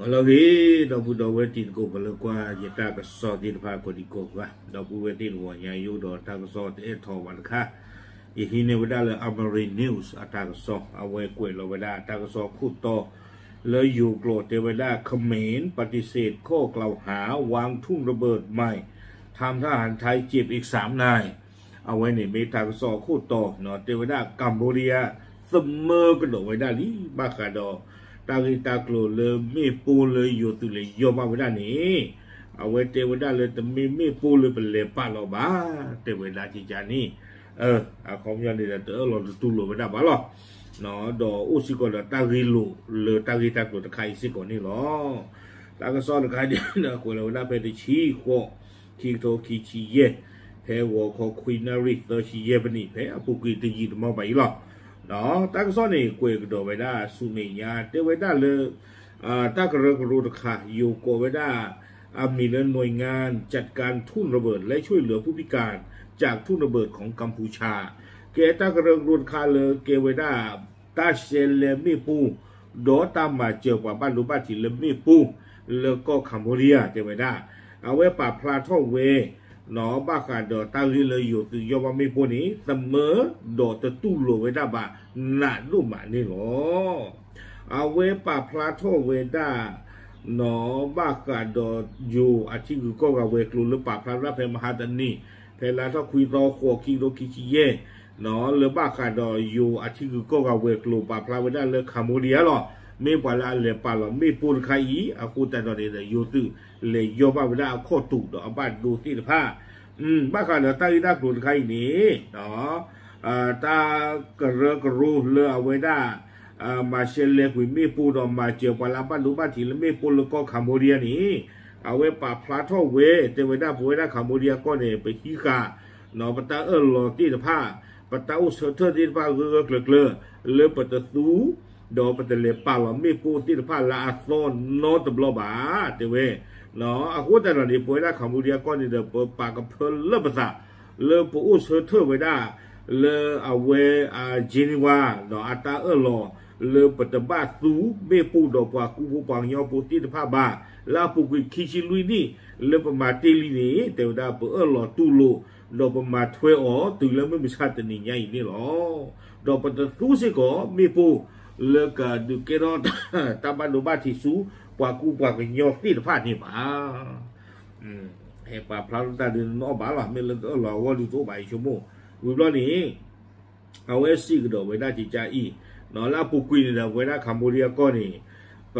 လီၤဂ့ၤ ဒီပုၢ်ဒီဝဲၢ်တံၤသကိး ပှၤလၢကွၢ်ယတၢ်ကစီၣ်သ့ၣ်တဖၣ်ကိးဒံကိးဂၤ ဒီပုၢ်ဝဲၢ်သ့ၣ်တဖၣ် ညါယအိၣ်ဒီးတၢ်ကစီၣ်တအဲၣ်ထီၣ်ဘၣ်တခါ ယဟံးန့ၢ်ဝဲဒၣ်လၢ Amarin News အတၢ်ကစီၣ် အဝဲကွဲးလီၤဝဲဒၣ်တၢ်ကစီၣ်ခိၣ်တီ လၢယိၤကျိာ်တဲဝဲဒၣ် Khmer ပฏิเสธข้อกล่าวหา วางทุ่นระเบิดใหม่ ทำทหารไทยเจ็บอีกสามนาย အဝဲန့ၣ်မ့ၢ်တၢ်ကစီၣ်အခိၣ်တီနီၤ တဲဝဲဒၣ် Cambodia သမၢကဒီးဝဲဒၣ်လံ ဘၣ်ဃးဒီး တၢ်ဂ့ၢ်တၢ်ကျိၤလၢမ့ၣ်ပိၢ်လၢယိၤသုးလဲၤယီၢ်ဘၣ်ဝဲဒၣ်န့ၣ် အဝဲတဲဝဲဒၣ်လၢတမ့ၢ်မ့ၣ်ပိၢ်လၢပလဲၤပာ်လီၤဘၣ် တဲဝဲဒၣ်ကကန့ၣ် အခီပညီန့ၣ်ဒီးတအၢၣ်လီၤတတူၢ်လိာ်ဝဲဒၣ်ဘၣ်လီၤ. ဒီးအိၣ်စ့ၢ်ကီးဒီးတၢ်ဂ့ၢ်လိာ်လၢတၢ်ဂ့ၢ်တၢ်ကျိၤတခါအံၤစ့ၢ်ကီးန့ၣ်လီၤ. တၢ်ကစီၣ်တခါန့ၣ်ဒီးကွဲးလီၤဝဲဒၣ်ဖဲတဆံဃိး ခံကထိခံဆံယဲၢ် ဖဲဂီၤခီခွံနၣ်ရံၣ်သၢဆံယဲၢ်မံးနံး ဖဲအပူၤကွံာ်တယံာ်တမီၢ်ဘၣ်အံၤလီၤ. တၢ်ကစီၣ်န့ၣ် ကွဲးကဒီးဝဲဒၣ်ဆူမဲာ်ညါ တဲဝဲဒၣ်လၢ တၢ်ကရၢကရိတခါ ယိၤကိးဝဲဒၣ် အမံၤလၢ หน่วยงานจัดการทุ่นระเบิดและช่วยเหลือผู้พิการจากทุ่นระเบิดของกัมพูชา ကဲတၢ်ကရၢကရိတခါလၢကဲဝဲဒၣ် တၢ်ရှဲလဲမ့ၣ်ပိၢ် ဒီးတၢ်မၤစၢၤပှၤဘၣ်ဒိဘၣ်ထံးလၢမ့ၣ်ပိၢ် လၢကီၢ် Cambodia တဲဝဲဒၣ် အဝဲပာ်ဖျါထီၣ်ဝဲ ဘၣ်ဃးဒီးတၢ်ဂ့ၢ်လၢယိၤသုးယီၢ်ဘၣ်မ့ၣ်ပိၢ်န့ၣ် သမၢဒီးတတူၢ်လိာ်ဝဲဒၣ်ဘၣ်နးဒိၣ်မးန့ၣ်လီၤ. အဝဲပာ်ဖျါထီၣ်ဝဲဒၣ် ဘၣ်ဃးဒီးယိၤအထံဂုၤကီၢ်ဂၤဝဲၤကျိၤလၢပာ်ဖျါဝဲဒၣ်ဖဲမဟါတနံၤ ဖဲလါထီၣ်ခွံသီဃိး ခံကထိခံဆံယဲၢ် လၢဘၣ်ဃးဒီးယိၤအထံဂုၤကီၢ်ဂၤဝဲၤကျိၤပာ်ဖျါဝဲဒၣ်လၢ Cambodia လီၤ. မ့ၢ်ပှၤလၢအလဲၤပာ်လီၤမ့ၣ်ပိၢ်တခါအံၤ အဃိသတးဒီးန့ၣ်ဒီး ယိၤသုးလဲၤယီၢ်ဘၣ်ဝဲဒၣ်အခီၣ်တူာ်ဒီးအဘၣ်ဒိသ့ၣ်တဖၣ် ဘၣ်ဃးဒီးတၢ်ဂ့ၢ်တၢ်ကျိၤတခါအံၤန့ၣ် တၢ်ကရၢကရိလၢအဝဲဒၣ် မၤရှဲလဲကွံာ်မ့ၣ်ပိၢ်ဒီးမၤစၢၤပှၤလၢအဘၣ်ဒိဘၣ်ထံးလၢမ့ၣ်ပိၢ်လၢကီၢ် Cambodia န့ၣ် အဝဲပာ်ဖျါထီၣ်ဝဲ တဲဝဲဒၣ်ပဝဲဒၣ် Cambodia ကီၢ်န့ၣ် ပဟံးဃာ် ပတၢ်အၢၣ်လီၤသ့ၣ်တဖၣ် ပတၢ်အိၣ်ဆၢထၢၣ်သ့ၣ်တဖၣ်ဂၢၢ်ဂၢၢ်ကျၢၤကျၢၤ လၢပတသူ ဒီးပတလဲၤပာ်လီၤမ့ၣ်ပိၢ်သ့ၣ်တဖၣ်လၢအသီနီတဘျီဘၣ် တဲဝဲ အဃိသတးဒီးန့ၣ် ပဝဲဒၣ် Cambodia ကီၢ်န့ၣ်ဒီး ပပာ်ကဖၢလၢပသး လၢပအိၣ်ဆၢထၢၣ်ဝဲဒၣ် လၢအဝဲ Geneva ဒီးအတၢ်အၢၣ်လီၤ လၢပတဘၣ်သူမ့ၣ်ပိၢ်ဒီးပှၤကူဖိပှၤကညီဖိသ့ၣ်တဖၣ်ဘၣ် လၢအပူၤကွံာ်ခံဆံလွံၢ်နံၣ် လၢပမၤတ့ၢ်လံန့ၣ် တဲဝဲဒၣ်ပအၢၣ်လီၤတူၢ်လိာ် ဒီးပမၤထွဲအီၤတုၤလၢမုၢ်မဆါတနံၤညါအံၤန့ၣ်လီၤ. ဒီးပတသူစ့ၢ်ကီးမ့ၣ်ပိၢ် လၢကဒုးကဲထီၣ်တၢ်ဘၣ်ဒိဘၣ်ထံးဆူ ပှၤကူပှၤကညီသ့ၣ်တဖၣ်န့ၣ်ဘၣ် ဟဲပာ်ဖျါထီၣ်တၢ်ဒုးနအီၣ်ဘၣ်လီၤ မ့ၢ်လၢတအၢၣ်လီၤအဂီၢ်ဒုးတအိၣ်ဘၣ်အံၤဆိကမိၣ် ဝံၤဘျီန့ၣ် အဝဲစံးကဒီးဝဲဒၣ်ကကါအံၤ လၢအပူၤကွံာ်န့ၣ်ဒီး ပဝဲဒၣ် Cambodia ကီၢ်န့ၣ် ပ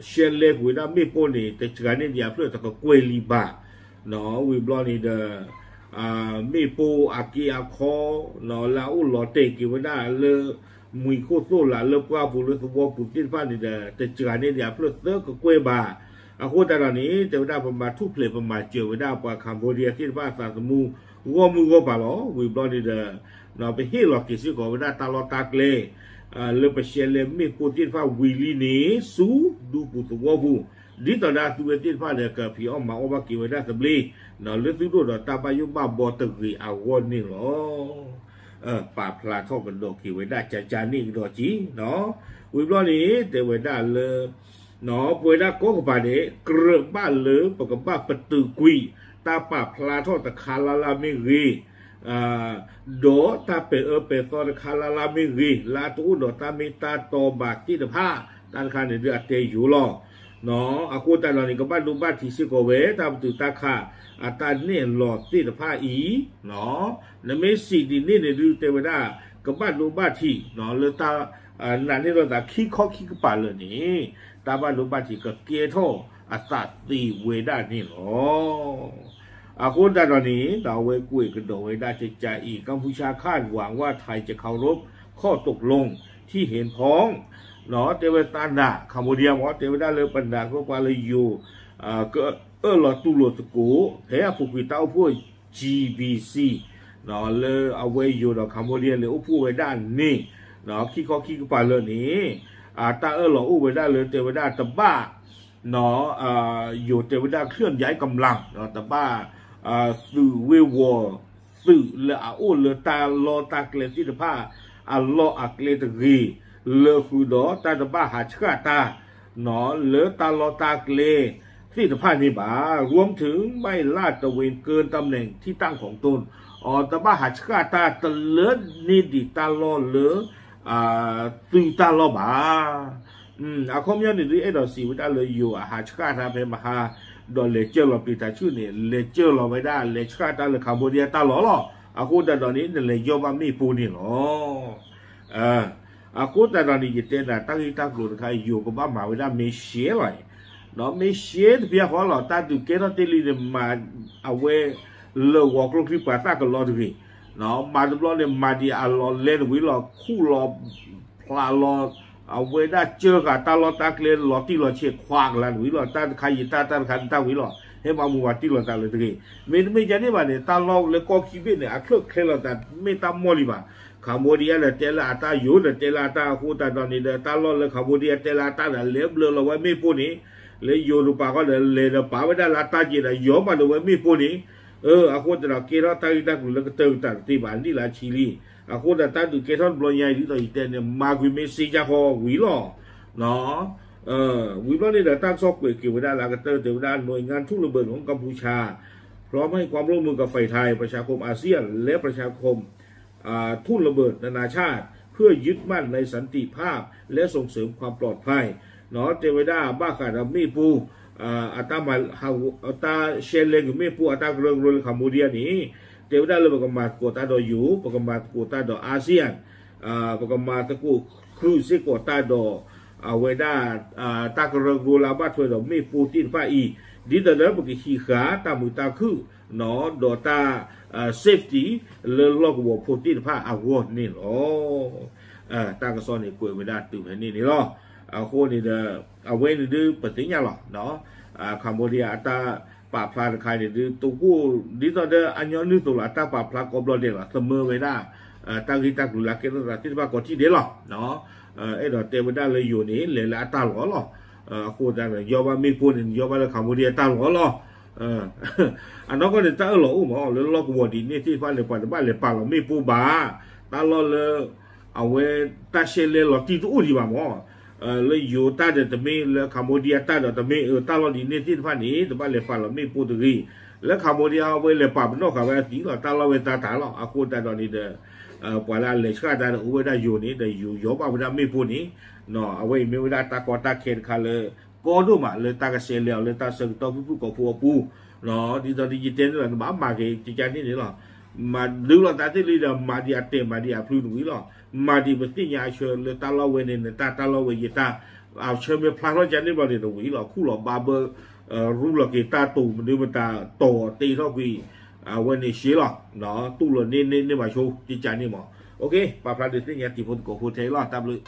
ရှဲလဲကွံာ်ဝဲဒၣ်မ့ၣ်ပိၢ်န့ၣ် တစှၤန့ၢ်ဒံးအဖျၢၣ်တကကွဲၢ်လံဘၣ် ဝံၤဘျီန့ၣ်ဒီး မ့ၣ်ပိၢ်အက့အခီ လၢအအိၣ်လီၤတဲာ်က့ၤဝဲဒၣ်လၢ မှံၤခိၣ်သိၣ်လာ်လၢပှၢ်ပူၤလၢသဝီပူၤသ့ၣ်တဖၣ်န့ၣ်ဒီး တစှၤန့ၢ်ဒံးအဖျၢၣ်သၢကကွဲၢ်ဘၣ်. အဃိသတးဒီးန့ၣ် တဲဝဲဒၣ်ပမၤထူၣ်ဖျဲးပမၤစၢၤဝဲဒၣ်ပှၤ Cambodia သ့ၣ်တဖၣ်အသးသမူ ဂီၢ်မုၢ်ဂီၢ်ပၤလီၤ. ဝံၤဘျီန့ၣ်ဒီး ပဟ့ၣ်လီၤက့ၤစ့ၢ်ကီးဝဲဒၣ်တၢ်လီၢ်တၢ်ကျဲ လၢပရှဲလဲမ့ၣ်ပိၢ်သ့ၣ်တဖၣ်ဝံၤလံန့ၣ် ဆူဒူပူၤသဝီပူၤ ဒ်သိးဒီးသုဝဲသ့ၣ်တဖၣ်ဒီး ကဖံးအီၣ်မၤအီၣ်ဘၣ်က့ၤဝဲဒၣ်သဘျ့ လၢသုဒိၣ်ဒီးတၢ်ဘၣ်ယိၣ်ဘၣ်ဘီတဂ့ၤအဂီၢ်န့ၣ်လီၤ. ပာ်ဖျါထီၣ်ကဒီးက့ၤဝဲဒၣ်ကကါန့ၣ်ကဒီးက့ၤ ဝံၤဘျီန့ၣ် တဲဝဲဒၣ်လၢ ပဝဲဒၣ်ကိးကပၤန့ၣ် ကြၢးဘၣ်လၢပကဘၣ်ပတုာ်ကွံာ် တၢ်ပာ်ဖျါထီၣ်တခါလၢ်လၢ်မ့ၢ်ဂ့ၤ ဒီးတၢ်ပဲာ်အၢပဲာ်သီတခါလၢ်လၢ်မ့ၢ်ဂ့ၤ လၢအတအိၣ်ဒီးတၢ်မ့ၢ်တၢ်တီဘၣ်သ့ၣ်တဖၣ် တၢ်တခါန့ၣ်ဒုးအတဲယိာ်လီၤ. အဃိသတးဒီးန့ၣ် ကဘၣ်ဒိဘၣ်ထံးစ့ၢ်ကီးဝဲ တၢ်ပတုာ်တၢ်ခးအတၢ်နဲၣ်လီၤသ့ၣ်တဖၣ်အံၤ နမ့ၢ်စံးဒ်န့ၣ်န့ၣ်ဒုးတဲဝဲဒၣ် ကဘၣ်ဒိဘၣ်ထံး လၢတၢ် နာ်န့ၢ်လိာ်သးခံခီခံကပၤလၢာ်န့ၣ် တၢ်ဘၣ်ဒိဘၣ်ထံးကကဲထီၣ်အသးသ့ဝဲဒၣ်န့ၣ်လီၤ. အဃိသတးဒီးန့ၣ် ဒီးအဝဲကွဲးကဒီးဝဲဒၣ်ကကါအံၤ กัมพูชาคาดหวังว่าไทยจะเคารพข้อตกลงที่เห็นพ้อง တဲဝဲသးနာ် Cambodia မ့ၢ် တဲဝဲဒၣ်လၢပနာ်ကပှၤလၢယိၤ ကအၢၣ်လီၤတူၢ်လိာ်သကိး ဖဲအပူၤကွံာ်တၢ်အိၣ်ဖှိၣ် G B C လၢအဝဲယိၤဒီး Cambodia လဲၤအိၣ်ဖှိၣ်ဝဲဒၣ်န့ၣ် ခံခီခံကပၤလၢာ်န့ၣ် အတၢ်အၢၣ်လီၤအိၣ်ဝဲဒၣ်လၢတဲဝဲဒၣ်တဘၣ် ယိၤတဲဝဲဒၣ် เคลื่อนย้ายกำลัง တဘၣ် သုးဝ့ၢ်ဝီၤ သုးလၢအအိၣ်လၢတၢ်လီၢ်တၢ်ကျဲသ့ၣ်တဖၣ် အလီၢ်အကျဲတဂ့ၤ လၢဃုာ်ဒီးတၢ်တဘၣ်ဟးဆှၣ်တၢ် လၢတၢ်လီၢ်တၢ်ကျဲသ့ၣ်တဖၣ်န့ၣ်ဘၣ်. รวมถึงไม่ลาดตระเวนเกินตำแหน่งที่ตั้งของตน အတဘၣ်ဟးဆှၣ်တၢ်တလၢန့ၢ်ဒံးတၢ်လီၢ်လၢ သုးတၢ်လီၢ်ဘၣ်. အခီပညီန့ၣ်ဒုး အဲၣ်ဒိးစံးဝဲဒၣ်လၢယိၤအဟးဆှၣ်တၢ်ဖဲမဟါ ဒီးလဲၤကၢၢ်လီၤပျံၤတၢ်ဆူၣ်န့ၣ် လဲၤကၢၢ်လီၤဝဲဒၣ် လဲၤဆှၣ်တၢ်လၢ Cambodia တၢ်လီၢ်လီၤ. အဃိသတးဒီးန့ၣ် နလဲၤယီၢ်ဘၣ်မ့ၣ်ပိၢ်န့ၣ်လီၤ. အဃိသတးဒီးန့ၣ် ယတဲနၤ တၢ်ဂ့ၢ်တၢ်ကျိၤတခါ ယိၤကဘၣ်မၤဝဲဒၣ် မ့ၢ်ရှဲလီၤအံၤ, မ့ၢ်ရှဲတပျၢ်ဃီလီၤ. တၢ်ဒုးကဲထီၣ်တ့ၢ်လံန့ၣ် မၤအဝဲလၢဂီၤကျိချံပှၤသၣ်ကလီတဂ့ၤ, မၤတဘျီန့ၣ် မၤဒံးအလီၤလဲနဝံၤလီၤ ခူၣ်လီၤ ဖျးလီၤ အဝဲဒၣ်ကၢဃာ်တၢ်လီၢ်တၢ်ကျဲလီၤတံၢ်လီၤဆဲးခွါကလါနဝံၤလီၤ. တၢ်တခါယတၢ် တၢ်တခါနတၢ်ဝံၤလီၤ. ဟဲမၤမူပှၤတံၢ်လီၤသးလၢတဂ့ၤ. မ့တမ့ၢ်ဒ်န့ၣ်ဘၣ်န့ၣ် တၢ်လီၢ်လၢကီၢ်ခံဘ့ၣ်န့ၣ် အချၢၣ်ချဲလီၤသးမ့ၢ်တၢ်မီၢ်လံဘၣ်. Cambodia ဒီးတဲလၢအတၢ် ယိၤဒီးတဲလၢအတၢ် အဃိသတးဒီးန့ၣ်ဒီး တၢ်လီၢ်လၢ Cambodia တဲလၢအတၢ်ဒီး လဲၤဘျၢလီၤဝဲမ့ၣ်ပိၢ်န့ၣ် လၢယိၤတပၤဃီဒီး လဲၤဒီးပာ်ဝဲဒၣ်လၢအတၢ်က့ၤဒီး ယီၤဘၣ်ဒီးဝဲမ့ၣ်ပိၢ်န့ၣ် အဃိသတးဒီး ကဲထီၣ်တၢ်ဂ့ၢ်တၢ်ကျိၤလၢကတၢၢ်ကတၢၢ်တသ့ဘၣ် နံၣ်လၢအဆံလံ. အဃိသတးဒီး တၢ်ဒုးကဲထီၣ်တဘျီညါအံၤ ဒ်သိးယတဲန့ၣ် မၤကွံာ်မ့ၢ်စ့ယါဃီဝံၤလီၤ. ဝံၤဘျီန့ၣ်ဒီး တၢ်ကစီၣ်ကွဲးက့ၤဝဲဒၣ်လၢအကတၢၢ်တဲဝဲဒၣ် หน่วยงานทุ่นระเบิดของกัมพูชา พร้อมให้ความร่วมมือกับฝ่ายไทย ประชาคมอาเซียน และประชาคม ทุ่นระเบิดนานาชาติ เพื่อยึดมั่นในสันติภาพ และส่งเสริมความปลอดภัย တဲဝဲဒၣ်ဘၣ်ဃးဒီးမ့ၣ်ပိၢ် အတၢ်မၤ တၢ်ရှဲလဲက့ၤမ့ၣ်ပိၢ်အတၢ်ကရၢကရိလၢ Cambodia န့ၣ် တဲဝဲဒၣ်လၢပကမၤသကိးတၢ်ဒီးယိၤ ပကမၤသကိးတၢ်ဒီး ASEAN ပကမၤသကိးချုးစ့ၢ်ကီးတၢ်ဒီး အဝဲဒၣ် တၢ်ကရၢကရိလၢအဘၣ်ထွဲဒီးမ့ၣ်ပိၢ်သ့ၣ်တဖၣ်အံၤ ဒ်သိးလၢပကဟံးဃာ်တၢ်မုာ်တၢ်ခုၣ် ဒီးတၢ် safety လၢလီၢ်ကဝီၤဖိသ့ၣ်တဖၣ်အဂီၢ်န့ၣ်လီၤ. တၢ်ကစီၣ်န့ၣ်ကွဲးဝဲဒၣ်တုၤဖဲန့ၣ်န့ၣ်လီၤ. အဃိန့ၣ်ဒီး အဝဲန့ၣ်ဒုးပသ့ၣ်ညါလီၤ. Cambodia အတၢ်ပာ်ဖျါတခါန့ၣ်ဒုး တအိၣ်ဒ်သိးဒီးအညီနုၢ်သိးလီၤ အတၢ်ပာ်ဖျါကိးဘျီဒဲးလီၤ သမၢဝဲဒၣ် တၢ်ဂ့ၢ်တၢ်ကျိၤလၢအကဲထီၣ်သးသ့ၣ်တဖၣ်ကိးထံၣ်ဒဲးလီၤ. အဲၣ်ဒိးတဲဝဲဒၣ်လၢယိၤန့ၣ် လဲၤလၢအတၢ်လီၢ်လီၤ. အဃိသတးန့ၣ် ယီၢ်ဘၣ်မ့ၣ်ပိၢ်န့ၣ် ယီၢ်ဘၣ်လၢ Cambodia တၢ်လီၢ်လီၤ. အနီၢ်ကီၢ်န့ၣ် တၢ်အၢၣ်လီၤအိၣ်မး လၢလီၢ်ကဝီၤဒ်န့ၣ်သ့ၣ်တဖၣ်န့ၣ် ပှၤတဘၣ်လဲၤပာ်လီၤမ့ၣ်ပိၢ်ဘၣ်. တၢ်လီၢ်လၢ အဝဲတၢ်ရှဲလဲလီၤတံၢ်တအိၣ်ဒံးဘၣ်မး. လၢယိၤတၢ်ဒီးတမ့ၢ် လၢ Cambodia တၢ်ဒီးတမ့ၢ် တၢ်လီၢ်ဒ်န့ၣ်သ့ၣ်တဖၣ်န့ၣ် တဘၣ်လဲၤပာ်လီၤမ့ၣ်ပိၢ်တဂ့ၤ. လၢ Cambodia အဝဲလဲၤပာ်ပနီၣ်ဃာ်ဝဲအသံလီၤ တၢ်လီၢ်ဝဲသါတၢ်လီၤ. အဃိသတးဒီးန့ၣ်ဒီး ပှၤလၢအလဲၤဆှၣ်တၢ်ဒီးအိၣ်ဝဲဒၣ်ယိၤန့ၣ်ဒီး ယိၤယီၢ်ဘၣ်ဝဲဒၣ်မ့ၣ်ပိၢ်န့ၣ် အဝဲအံၤမ့ၢ်ဝဲဒၣ်တၢ်ကီတၢ်ခဲတခါလၢ ကီဒိၣ်မးလၢတၢ်ကဆှဲလဲအီၤလၢတၢ်ဆၢကတီၢ်ဖုၣ်ဖုၣ်ကိာ်ဖိအပူၤ ဒ်သိးဒ်ယတဲန့ၣ်လီၤ နဘၣ်မၤက့ၤကကန့ၣ်န့ၣ်လီၤ. မၤဒုးလိာ်သးသ့ၣ်လံဒီး မၤဒံးအတဲာ်မၤဒံးအဖျုးတဝံၤလီၤ. မၤဒံးပသ့ၣ်ညါအဆၢလၢတၢ်လီၢ်ဝဲန့ၣ် နတၢ်တၢ်လီၢ်ဝဲယတၢ် အဆၢမ့ၢ်ဖျါထီၣ်ကန့ၣ်ဘျီန့ၣ်တဝံၤလီၤ. ခူၣ်လီၤဘါဘၢ ရူလီၤက့ၤတၢ်တိာ်မနုၤမတၤတီၤတ့ထီၣ်ကွံာ် အဝဲန့ၣ်ရှဲလီၤ. တူၢ်လိာ်န့ၢ်န့ၢ်န့ၢ်ဘၣ်ဆိ ကကန့ၣ်မး. ပာ်ဖျါဒုးသ့ၣ်ညါတံၤဖိသကိးဖိထဲအံၤလီၤ တၢ်ဘျုး